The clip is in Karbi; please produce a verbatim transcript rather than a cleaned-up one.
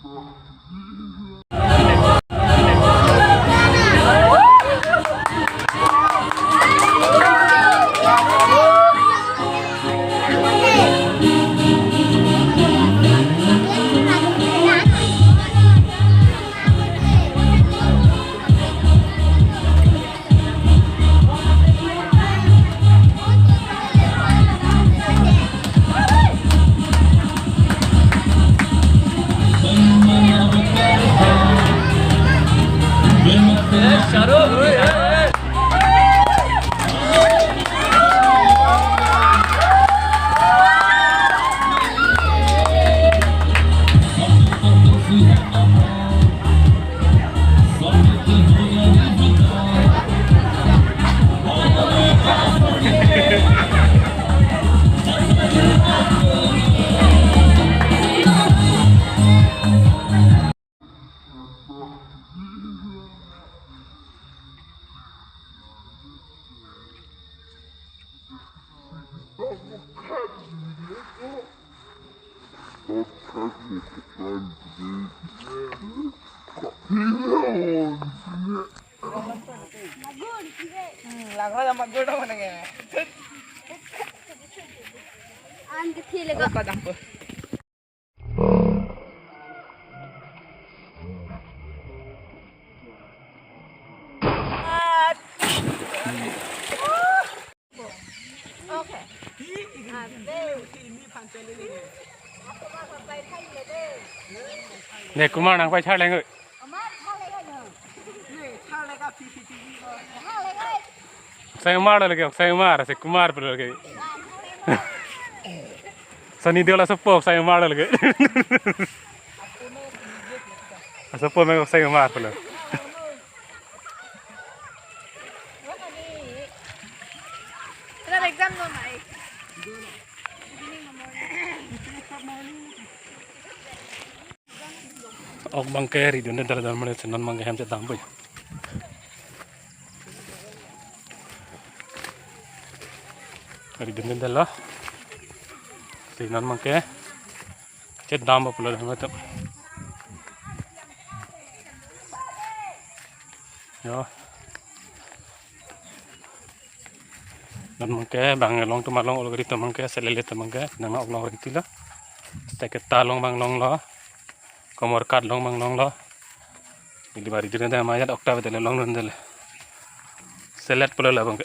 Hmm, lagra jam magul dong nang ya. An kethil ko. Ne Kumar nangpai charleng oi. Aksai Kumar lagi, Aksai Kumar, Aksai Kumar pulo lagi. Sunny Deol asopo Aksai Kumar lagi. Asopo me Aksai Kumar pulo. Exam no nai. Ok abangke ridun dal dal mane si non abangke hem chetdam pu. Ridun dal lo. Si non abangke chetdam pu pulo hem atum. Yo. Non abangke bang along atum along already atum abangke selele atum abangke nang ok along riti lo. Steketa along abang longlo. Komorkat along abang longlo. Ili bari jene dam ajat okta betul longdun dele. Selet pulo la abangke.